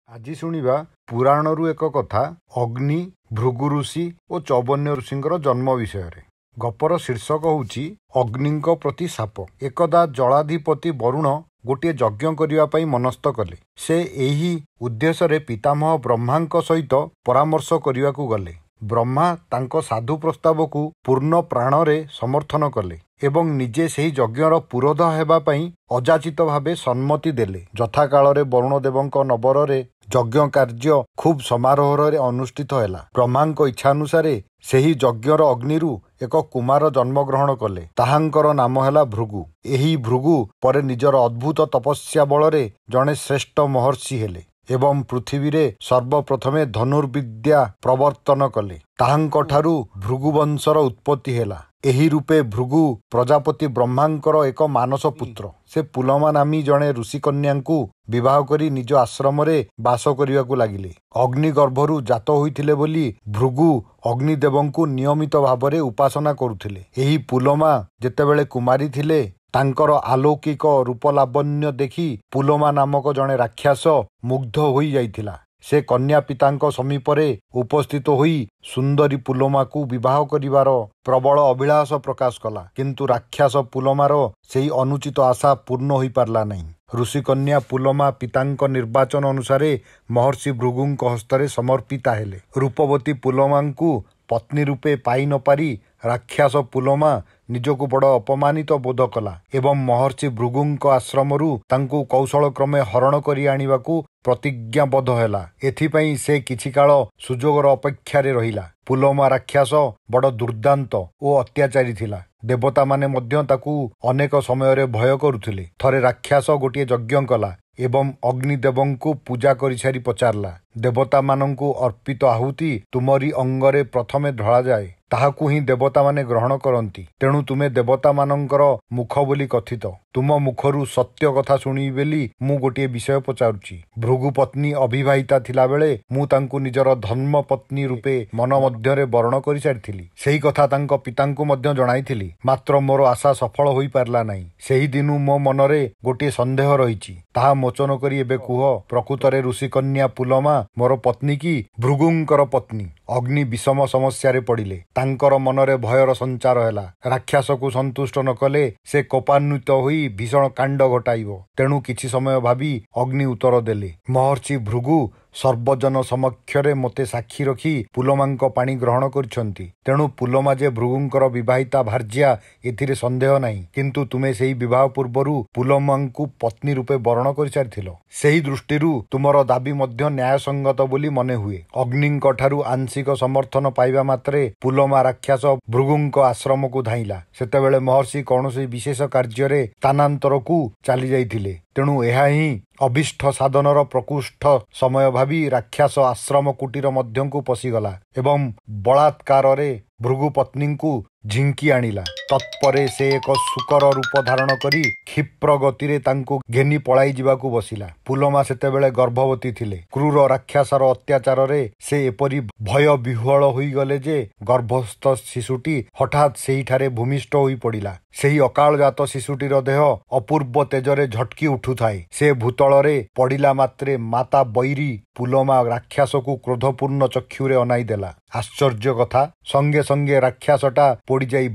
ଆଜି ଶୁଣିବା ପୁରାଣରୁ ଏକ କଥା, ଅଗ୍ନି, ଭୃଗୁ ଋଷି ଓ ଚୌବନ୍ୟ ଋଷିଙ୍କର ଜନ୍ମ ବିଷୟରେ। ଗପର ଶୀର୍ଷକ ହେଉଛି ଅଗ୍ନିଙ୍କ ପ୍ରତି ଶାପ। ଏକଦା ଜଳାଧିପତି ବରୁଣ ଗୋଟିଏ ଯଜ୍ଞ କରିବା ପାଇଁ ମନସ୍ଥ କଲେ। ସେ ଏହି ଉଦ୍ଦେଶ୍ୟରେ ପିତାମହ ବ୍ରହ୍ମାଙ୍କ ସହିତ ପରାମର୍ଶ କରିବାକୁ ଗଲେ। ବ୍ରହ୍ମା ତାଙ୍କ ସାଧୁ ପ୍ରସ୍ତାବକୁ ପୂର୍ଣ୍ଣ ପ୍ରାଣରେ ସମର୍ଥନ କଲେ ଏବଂ ନିଜେ ସେହି ଯଜ୍ଞର ପୁରୋଧା ହେବା ପାଇଁ ଅଯାଚିତ ଭାବେ ସମ୍ମତି ଦେଲେ। ଯଥାକାଳରେ ବରୁଣଦେବଙ୍କ ନବରରେ ଯଜ୍ଞ କାର୍ଯ୍ୟ ଖୁବ୍ ସମାରୋହରେ ଅନୁଷ୍ଠିତ ହେଲା। ବ୍ରହ୍ମାଙ୍କ ଇଚ୍ଛାନୁସାରେ ସେହି ଯଜ୍ଞର ଅଗ୍ନିରୁ ଏକ କୁମାର ଜନ୍ମଗ୍ରହଣ କଲେ। ତାହାଙ୍କର ନାମ ହେଲା ଭୃଗୁ। ଏହି ଭୃଗୁ ପରେ ନିଜର ଅଦ୍ଭୁତ ତପସ୍ୟା ବଳରେ ଜଣେ ଶ୍ରେଷ୍ଠ ମହର୍ଷି ହେଲେ ଏବଂ ପୃଥିବୀରେ ସର୍ବପ୍ରଥମେ ଧନୁର୍ବିଦ୍ୟା ପ୍ରବର୍ତ୍ତନ କଲେ। ତାହାଙ୍କଠାରୁ ଭୃଗୁବଂଶର ଉତ୍ପତ୍ତି ହେଲା। ଏହି ରୂପେ ଭୃଗୁ ପ୍ରଜାପତି ବ୍ରହ୍ମାଙ୍କର ଏକ ମାନସ ପୁତ୍ର। ସେ ପୁଲମା ନାମୀ ଜଣେ ଋଷିକନ୍ୟାଙ୍କୁ ବିବାହ କରି ନିଜ ଆଶ୍ରମରେ ବାସ କରିବାକୁ ଲାଗିଲେ। ଅଗ୍ନିଗର୍ଭରୁ ଜାତ ହୋଇଥିଲେ ବୋଲି ଭୃଗୁ ଅଗ୍ନିଦେବଙ୍କୁ ନିୟମିତ ଭାବରେ ଉପାସନା କରୁଥିଲେ। ଏହି ପୁଲମା ଯେତେବେଳେ କୁମାରୀ ଥିଲେ, ତାଙ୍କର ଆଲୌକିକ ରୂପଲାବଣ୍ୟ ଦେଖି ପୁଲମା ନାମକ ଜଣେ ରାକ୍ଷସ ମୁଗ୍ଧ ହୋଇ ଯାଇଥିଲା। ସେ କନ୍ୟା ପିତାଙ୍କ ସମୀପରେ ଉପସ୍ଥିତ ହୋଇ ସୁନ୍ଦରୀ ପୁଲମାକୁ ବିବାହ କରିବାର ପ୍ରବଳ ଅଭିଳାଷ ପ୍ରକାଶ କଲା। କିନ୍ତୁ ରାକ୍ଷସ ପୁଲମାର ସେହି ଅନୁଚିତ ଆଶା ପୂର୍ଣ୍ଣ ହୋଇପାରିଲା ନାହିଁ। ଋଷିକନ୍ୟା ପୁଲମା ପିତାଙ୍କ ନିର୍ବାଚନ ଅନୁସାରେ ମହର୍ଷି ଭୃଗୁଙ୍କ ହସ୍ତରେ ସମର୍ପିତା ହେଲେ। ରୂପବତୀ ପୁଲମାଙ୍କୁ ପତ୍ନୀ ରୂପେ ପାଇ ନ ପାରି ରାକ୍ଷସ ପୁଲମା ନିଜକୁ ବଡ଼ ଅପମାନିତ ବୋଧ କଲା ଏବଂ ମହର୍ଷି ଭୃଗୁଙ୍କ ଆଶ୍ରମରୁ ତାଙ୍କୁ କୌଶଳକ୍ରମେ ହରଣ କରି ଆଣିବାକୁ ପ୍ରତିଜ୍ଞାବଦ୍ଧ ହେଲା। ଏଥିପାଇଁ ସେ କିଛି କାଳ ସୁଯୋଗର ଅପେକ୍ଷାରେ ରହିଲା। ପୁଲମା ରାକ୍ଷସ ବଡ଼ ଦୁର୍ଦ୍ଦାନ୍ତ ଓ ଅତ୍ୟାଚାରୀ ଥିଲା। ଦେବତାମାନେ ମଧ୍ୟ ତାକୁ ଅନେକ ସମୟରେ ଭୟ କରୁଥିଲେ। ଥରେ ରାକ୍ଷସ ଗୋଟିଏ ଯଜ୍ଞ କଲା ଏବଂ ଅଗ୍ନିଦେବଙ୍କୁ ପୂଜା କରିସାରି ପଚାରିଲା, ଦେବତାମାନଙ୍କୁ ଅର୍ପିତ ଆହୁତି ତୁମରି ଅଙ୍ଗରେ ପ୍ରଥମେ ଢଳାଯାଏ, ତାହାକୁ ହିଁ ଦେବତାମାନେ ଗ୍ରହଣ କରନ୍ତି। ତେଣୁ ତୁମେ ଦେବତାମାନଙ୍କର ମୁଖ ବୋଲି କଥିତ। ତୁମ ମୁଖରୁ ସତ୍ୟ କଥା ଶୁଣିବି ବୋଲି ମୁଁ ଗୋଟିଏ ବିଷୟ ପଚାରୁଛି। ଭୃଗୁପତ୍ନୀ ଅବିବାହିତା ଥିଲାବେଳେ ମୁଁ ତାଙ୍କୁ ନିଜର ଧର୍ମପତ୍ନୀ ରୂପେ ମନ ମଧ୍ୟରେ ବରଣ କରିସାରିଥିଲି। ସେହି କଥା ତାଙ୍କ ପିତାଙ୍କୁ ମଧ୍ୟ ଜଣାଇଥିଲି। ମାତ୍ର ମୋର ଆଶା ସଫଳ ହୋଇପାରିଲା ନାହିଁ। ସେହିଦିନୁ ମୋ ମନରେ ଗୋଟିଏ ସନ୍ଦେହ ରହିଛି, ତାହା ମୋଚନ କରି ଏବେ କୁହ, ପ୍ରକୃତରେ ଋଷିକନ୍ୟା ପୁଲମା ମୋର ପତ୍ନୀ କି ଭୃଗୁଙ୍କର ପତ୍ନୀ? ଅଗ୍ନି ବିଷମ ସମସ୍ୟାରେ ପଡ଼ିଲେ। ତାଙ୍କର ମନରେ ଭୟର ସଞ୍ଚାର ହେଲା। ରାକ୍ଷସକୁ ସନ୍ତୁଷ୍ଟ ନ କଲେ ସେ କୋପାନ୍ୱିତ ହୋଇ ଭୀଷଣ କାଣ୍ଡ ଘଟାଇବ। ତେଣୁ କିଛି ସମୟ ଭାବି ଅଗ୍ନି ଉତ୍ତର ଦେଲେ, ମହର୍ଷି ଭୃଗୁ ସର୍ବଜନ ସମକ୍ଷରେ ମୋତେ ସାକ୍ଷୀ ରଖି ପୁଲମାଙ୍କ ପାଣି ଗ୍ରହଣ କରିଛନ୍ତି। ତେଣୁ ପୁଲମା ଯେ ଭୃଗୁଙ୍କର ବିବାହିତା ଭାର୍ଯ୍ୟା, ଏଥିରେ ସନ୍ଦେହ ନାହିଁ। କିନ୍ତୁ ତୁମେ ସେହି ବିବାହ ପୂର୍ବରୁ ପୁଲମାଙ୍କୁ ପତ୍ନୀ ରୂପେ ବରଣ କରିସାରିଥିଲ। ସେହି ଦୃଷ୍ଟିରୁ ତୁମର ଦାବି ମଧ୍ୟ ନ୍ୟାୟସଙ୍ଗତ ବୋଲି ମନେ ହୁଏ। ଅଗ୍ନିଙ୍କ ଠାରୁ ଆଂଶିକ ସମର୍ଥନ ପାଇବା ମାତ୍ରେ ପୁଲମା ରାକ୍ଷସ ଭୃଗୁଙ୍କ ଆଶ୍ରମକୁ ଧାଇଁଲା। ସେତେବେଳେ ମହର୍ଷି କୌଣସି ବିଶେଷ କାର୍ଯ୍ୟରେ ସ୍ଥାନାନ୍ତରକୁ ଚାଲି ଯାଇଥିଲେ। ତେଣୁ ଏହା ହିଁ ଅଭୀଷ୍ଟ ସାଧନର ପ୍ରକୃଷ୍ଟ ସମୟ ଭାବି ରାକ୍ଷସ ଆଶ୍ରମ କୁଟୀର ମଧ୍ୟକୁ ପଶିଗଲା ଏବଂ ବଳାତ୍କାରରେ ଭୃଗୁପତ୍ନୀଙ୍କୁ ଝିଙ୍କି ଆଣିଲା। ତତ୍ପରେ ସେ ଏକ ଶୂକର ରୂପ ଧାରଣ କରି କ୍ଷିପ୍ର ଗତିରେ ତାଙ୍କୁ ଘେନି ପଳାଇ ଯିବାକୁ ବସିଲା। ପୁଲମା ସେତେବେଳେ ଗର୍ଭବତୀ ଥିଲେ। କ୍ରୂର ରାକ୍ଷସର ଅତ୍ୟାଚାରରେ ସେ ଏପରି ଭୟ ବିହ୍ୱଳ ହୋଇଗଲେ ଯେ ଗର୍ଭସ୍ଥ ଶିଶୁଟି ହଠାତ୍ ସେହିଠାରେ ଭୂମିଷ୍ଠ ହୋଇ ପଡ଼ିଲା। ସେହି ଅକାଳଜାତ ଶିଶୁଟିର ଦେହ ଅପୂର୍ବ ତେଜରେ ଝଟକି ଉଠୁଥାଏ। ସେ ଭୂତଳରେ ପଡ଼ିଲା ମାତ୍ରେ ମାତା ବୈରୀ ପୁଲମା ରାକ୍ଷସକୁ କ୍ରୋଧପୂର୍ଣ୍ଣ ଚକ୍ଷୁରେ ଅନାଇ ଦେଲା। ଆଶ୍ଚର୍ଯ୍ୟ କଥା, ସଙ୍ଗେ ସଙ୍ଗେ ରାକ୍ଷସଟା ପୋଡ଼ିଯାଇ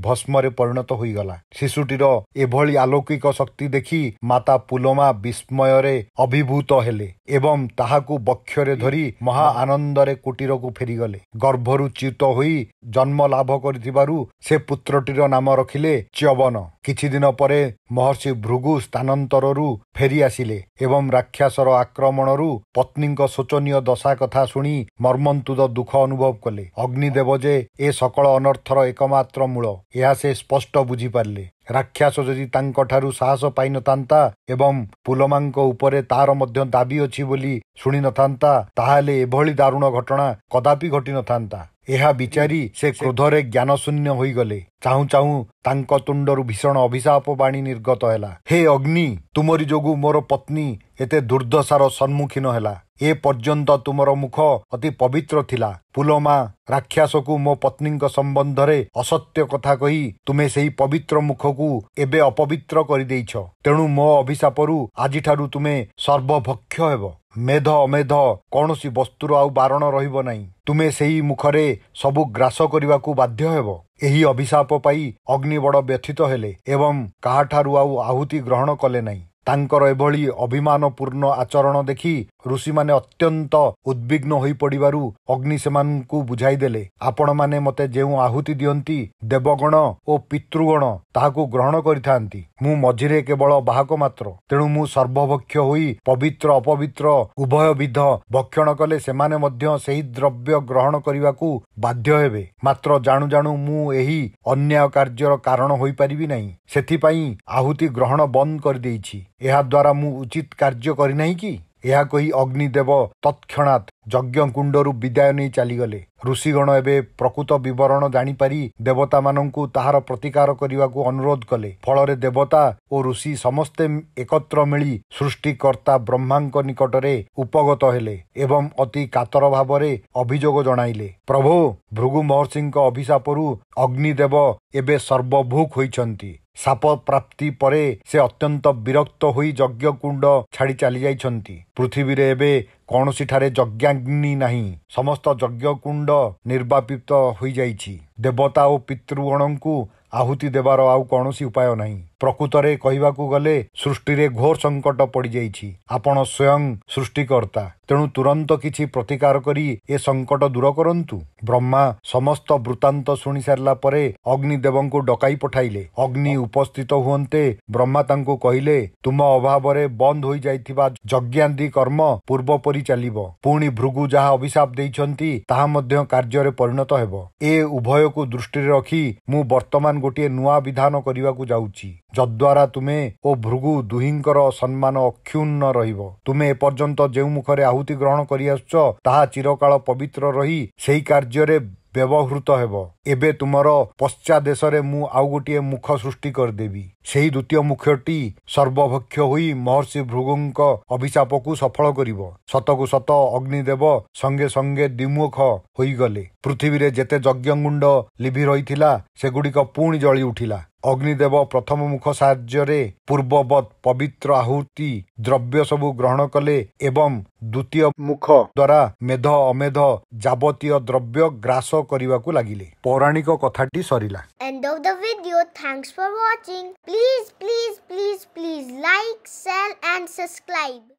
ଭସ୍ମରେ ପରିଣତ ହୋଇଗଲା। ଶିଶୁଟିର ଏଭଳି ଆଲୌକିକ ଶକ୍ତି ଦେଖି ମାତା ପୁଲମା ବିସ୍ମୟରେ ଅଭିଭୂତ ହେଲେ ଏବଂ ତାହାକୁ ବକ୍ଷରେ ଧରି ମହା ଆନନ୍ଦରେ କୁଟୀରକୁ ଫେରିଗଲେ। ଗର୍ଭରୁ ଚ୍ୟୁତ ହୋଇ ଜନ୍ମ ଲାଭ କରିଥିବାରୁ ସେ ପୁତ୍ରଟିର ନାମ ରଖିଲେ ଚ୍ୟବନ। କିଛି ଦିନ ପରେ ମହର୍ଷି ଭୃଗୁ ସ୍ଥାନାନ୍ତରରୁ ଫେରି ଆସିଲେ ଏବଂ ରାକ୍ଷସର ଆକ୍ରମଣରୁ ପତ୍ନୀଙ୍କ ଶୋଚନୀୟ ଦଶା କଥା ଶୁଣି ମର୍ମନ୍ତୁଦ ଦୁଃଖ ଅନୁଭବ କଲେ। ଅଗ୍ନିଦେବ ଯେ ଏ ସକଳ ଅନର୍ଥର ଏକମାତ୍ର ମୂଳ, ଏହା ସେ ସ୍ପଷ୍ଟ ବୁଝିପାରିଲେ। ରାକ୍ଷସ ଯଦି ତାଙ୍କଠାରୁ ସାହସ ପାଇନଥାନ୍ତା ଏବଂ ପୁଲମାଙ୍କ ଉପରେ ତାର ମଧ୍ୟ ଦାବି ଅଛି ବୋଲି ଶୁଣିନଥାନ୍ତା, ତାହେଲେ ଏଭଳି ଦାରୁଣ ଘଟଣା କଦାପି ଘଟିନଥାନ୍ତା। ଏହା ବିଚାରି ସେ କ୍ରୋଧରେ ଜ୍ଞାନଶୂନ୍ୟ ହୋଇଗଲେ। ଚାହୁଁ ଚାହୁଁ ତାଙ୍କ ତୁଣ୍ଡରୁ ଭୀଷଣ ଅଭିଶାପ ବାଣୀ ନିର୍ଗତ ହେଲା, ହେ ଅଗ୍ନି, ତୁମରି ଯୋଗୁଁ ମୋର ପତ୍ନୀ ଏତେ ଦୁର୍ଦ୍ଦଶାର ସମ୍ମୁଖୀନ ହେଲା। ଏ ପର୍ଯ୍ୟନ୍ତ ତୁମର ମୁଖ ଅତି ପବିତ୍ର ଥିଲା। ପୁଲମା ରାକ୍ଷସକୁ ମୋ ପତ୍ନୀଙ୍କ ସମ୍ବନ୍ଧରେ ଅସତ୍ୟ କଥା କହି ତୁମେ ସେହି ପବିତ୍ର ମୁଖକୁ ଏବେ ଅପବିତ୍ର କରିଦେଇଛ। ତେଣୁ ମୋ ଅଭିଶାପରୁ ଆଜିଠାରୁ ତୁମେ ସର୍ବଭକ୍ଷ ହେବ। ମେଧ ଅମେଧ କୌଣସି ବସ୍ତୁର ଆଉ ବାରଣ ରହିବ ନାହିଁ। ତୁମେ ସେହି ମୁଖରେ ସବୁ ଗ୍ରାସ କରିବାକୁ ବାଧ୍ୟ ହେବ। ଏହି ଅଭିଶାପ ପାଇ ଅଗ୍ନି ବଡ଼ ବ୍ୟଥିତ ହେଲେ ଏବଂ କାହାଠାରୁ ଆଉ ଆହୁତି ଗ୍ରହଣ କଲେ ନାହିଁ। ତାଙ୍କର ଏଭଳି ଅଭିମାନପୂର୍ଣ୍ଣ ଆଚରଣ ଦେଖି ଋଷିମାନେ ଅତ୍ୟନ୍ତ ଉଦ୍ବିଗ୍ନ ହୋଇପଡ଼ିବାରୁ ଅଗ୍ନି ସେମାନଙ୍କୁ ବୁଝାଇଦେଲେ, ଆପଣମାନେ ମୋତେ ଯେଉଁ ଆହୁତି ଦିଅନ୍ତି, ଦେବଗଣ ଓ ପିତୃଗଣ ତାହାକୁ ଗ୍ରହଣ କରିଥାନ୍ତି। ମୁଁ ମଝିରେ କେବଳ ବାହକ ମାତ୍ର। ତେଣୁ ମୁଁ ସର୍ବଭକ୍ଷ ହୋଇ ପବିତ୍ର ଅପବିତ୍ର ଉଭୟ ବିଧ ଭକ୍ଷଣ କଲେ ସେମାନେ ମଧ୍ୟ ସେହି ଦ୍ରବ୍ୟ ଗ୍ରହଣ କରିବାକୁ ବାଧ୍ୟ ହେବେ। ମାତ୍ର ଜାଣୁ ଜାଣୁ ମୁଁ ଏହି ଅନ୍ୟାୟ କାର୍ଯ୍ୟର କାରଣ ହୋଇପାରିବି ନାହିଁ। ସେଥିପାଇଁ ଆହୁତି ଗ୍ରହଣ ବନ୍ଦ କରିଦେଇଛି। ଏହାଦ୍ୱାରା ମୁଁ ଉଚିତ କାର୍ଯ୍ୟ କରିନାହିଁ କି? ଏହା କହି ଅଗ୍ନିଦେବ ତତ୍କ୍ଷଣାତ୍ ଯଜ୍ଞକୁଣ୍ଡରୁ ବିଦାୟ ନେଇ ଚାଲିଗଲେ। ଋଷିଗଣ ଏବେ ପ୍ରକୃତ ବିବରଣ ଜାଣିପାରି ଦେବତାମାନଙ୍କୁ ତାହାର ପ୍ରତିକାର କରିବାକୁ ଅନୁରୋଧ କଲେ। ଫଳରେ ଦେବତା ଓ ଋଷି ସମସ୍ତେ ଏକତ୍ର ମିଳି ସୃଷ୍ଟିକର୍ତ୍ତା ବ୍ରହ୍ମାଙ୍କ ନିକଟରେ ଉପଗତ ହେଲେ ଏବଂ ଅତି କାତର ଭାବରେ ଅଭିଯୋଗ ଜଣାଇଲେ, ପ୍ରଭୋ, ଭୃଗୁ ମହର୍ଷିଙ୍କ ଅଭିଶାପରୁ ଅଗ୍ନିଦେବ ଏବେ ସର୍ବଭୁକ୍ ହୋଇଛନ୍ତି। ଶାପ ପ୍ରାପ୍ତି ପରେ ସେ ଅତ୍ୟନ୍ତ ବିରକ୍ତ ହୋଇ ଯଜ୍ଞକୁଣ୍ଡ ଛାଡ଼ି ଚାଲିଯାଇଛନ୍ତି। ପୃଥିବୀରେ ଏବେ କୌଣସିଠାରେ ଯଜ୍ଞାଗ୍ନି ନାହିଁ। ସମସ୍ତ ଯଜ୍ଞକୁଣ୍ଡ ନିର୍ବାପିତ ହୋଇଯାଇଛି। ଦେବତା ଓ ପିତୃଗଣଙ୍କୁ ଆହୁତି ଦେବାର ଆଉ କୌଣସି ଉପାୟ ନାହିଁ। ପ୍ରକୃତରେ କହିବାକୁ ଗଲେ ସୃଷ୍ଟିରେ ଘୋର ସଙ୍କଟ ପଡ଼ିଯାଇଛି। ଆପଣ ସ୍ୱୟଂ ସୃଷ୍ଟିକର୍ତ୍ତା, ତେଣୁ ତୁରନ୍ତ କିଛି ପ୍ରତିକାର କରି ଏ ସଙ୍କଟ ଦୂର କରନ୍ତୁ। ବ୍ରହ୍ମା ସମସ୍ତ ବୃତ୍ତାନ୍ତ ଶୁଣି ସାରିଲା ପରେ ଅଗ୍ନିଦେବଙ୍କୁ ଡକାଇ ପଠାଇଲେ। ଅଗ୍ନି ଉପସ୍ଥିତ ହୁଅନ୍ତେ ବ୍ରହ୍ମା ତାଙ୍କୁ କହିଲେ, ତୁମ ଅଭାବରେ ବନ୍ଦ ହୋଇଯାଇଥିବା ଯଜ୍ଞାଦି କର୍ମ ପୂର୍ବପରି ଚାଲିବ। ପୁଣି ଭୃଗୁ ଯାହା ଅଭିଶାପ ଦେଇଛନ୍ତି, ତାହା ମଧ୍ୟ କାର୍ଯ୍ୟରେ ପରିଣତ ହେବ। ଏ ଉଭୟକୁ ଦୃଷ୍ଟିରେ ରଖି ମୁଁ ବର୍ତ୍ତମାନ ଗୋଟିଏ ନୂଆ ବିଧାନ କରିବାକୁ ଯାଉଛି, ଯଦ୍ୱାରା ତୁମେ ଓ ଭୃଗୁ ଦୁହିଁଙ୍କର ସମ୍ମାନ ଅକ୍ଷୁଣ୍ଣ ରହିବ। ତୁମେ ଏପର୍ଯ୍ୟନ୍ତ ଯେଉଁ ମୁଖରେ ଆହୁତି ଗ୍ରହଣ କରିଆସୁଛ, ତାହା ଚିରକାଳ ପବିତ୍ର ରହି ସେହି କାର୍ଯ୍ୟରେ ବ୍ୟବହୃତ ହେବ। ଏବେ ତୁମର ପଶ୍ଚାଦେଶରେ ମୁଁ ଆଉ ଗୋଟିଏ ମୁଖ ସୃଷ୍ଟି କରିଦେବି। ସେହି ଦ୍ୱିତୀୟ ମୁଖଟି ସର୍ବଭକ୍ଷ ହୋଇ ମହର୍ଷି ଭୃଗୁଙ୍କ ଅଭିଶାପକୁ ସଫଳ କରିବ। ସତକୁ ସତ ଅଗ୍ନିଦେବ ସଙ୍ଗେ ସଙ୍ଗେ ଦ୍ୱିମୁଖ ହୋଇଗଲେ। ପୃଥିବୀରେ ଯେତେ ଯଜ୍ଞକୁଣ୍ଡ ଲିଭି ରହିଥିଲା, ସେଗୁଡ଼ିକ ପୁଣି ଜଳି ଉଠିଲା। ଅଗ୍ନିଦେବ ପ୍ରଥମ ମୁଖ ସାହାଯ୍ୟରେ ପୂର୍ବବତ୍ ପବିତ୍ର ଆହୁତି ଦ୍ରବ୍ୟ ସବୁ ଗ୍ରହଣ କଲେ ଏବଂ ଦ୍ୱିତୀୟ ମୁଖ ଦ୍ୱାରା ମେଧ ଅମେଧ ଯାବତୀୟ ଦ୍ରବ୍ୟ ଗ୍ରାସ କରିବାକୁ ଲାଗିଲେ। ପୌରାଣିକ କଥାଟି ସରିଲା। End of the video. Thanks for watching. Please, please, please, please like, share and subscribe.